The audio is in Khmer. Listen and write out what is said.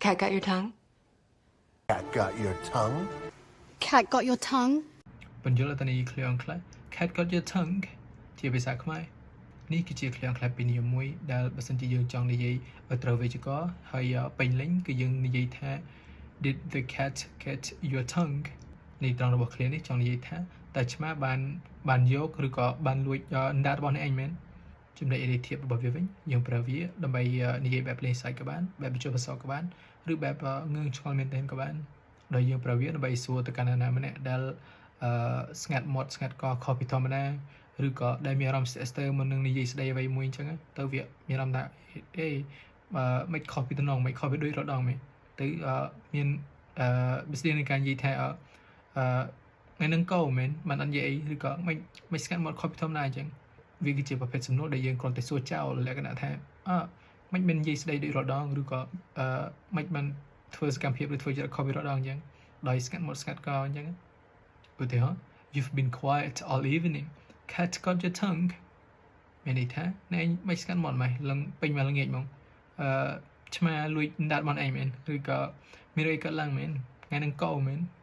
Cat got your tongue? Cat got your tongue? Cat got your tongue? ពន្យល់អត្ថន័យឃ្លាអង់គ្លេស Cat got your tongue ជាភាសាខ្មែរនេះគឺជាឃ្លាអង់គ្លេសពីនិយមមួយដែលបើសិនជាយើងចង់និយាយឲ្យត្រូវវេយ្យាករណ៍ហើយពេញលេញគឺយើងនិយាយថា Did the cat get your tongue? ន័យត្រង់របស់ឃ្លានេះចង់និយាយថាតើឆ្មាបានបានយកឬក៏បានលួចអណ្ដាតរបស់អ្នកឯងមែនចំណុចធៀបរបស់វាវិញយើងប្រើវាដើម្បីនិយាយបែបលេងសើចក៏បានបែបបញ្ចុះបញ្សក៏បានឬបែបងឿងឆ្ងល់មែនទែនក៏បានដោយយើងប្រើវាដើម្បីសួរទៅកាន់នរណាម្នាក់ដែលអឺស្ងាត់មាត់ស្ងាត់កខុសពីធម្មតាឬក៏ដែលមានអារម្មណ៍ស្ទាក់ស្ទើរមុននឹងនិយាយស្ដីអ្វីមួយអញ្ចឹងទៅវាមានអារម្មណ៍ថាអេបើមិនខុសពីតំណងមិនខុសពីដូចរដងមែនទៅមានអឺបិស្ដីនៃការនិយាយថាអឺថ្ងៃនឹងកោមែនមិនអត់និយាយអីឬក៏មិនមិនស្ងាត់មាត់ខុសពីធម្មតាអញ្ចឹងវាគឺជាប្រភេទសំណួរដែលយើងគ្រាន់តែសួរចោលលក្ខណៈថាអើមិនមាននិយាយស្ដីដូចរដងឬក៏អឺមិនបានធ្វើសកម្មភាពឬធ្វើចរិតខុសពីរដងអញ្ចឹងដោយស្ងាត់មាត់ស្ងាត់កអញ្ចឹងឧទាហរណ៍ You've been quiet all evening. Cat got your tongue? មានន័យថាអ្នកឯងមិនស្ងាត់មាត់ម៉េះលឹងពេញមកល្ងាចហ្មងអឺឆ្មាលួចអណ្ដាតរបស់ឯងមែនឬក៏មានរឿងអីកើតឡើងមែនថ្ងៃហ្នឹងកោមែន។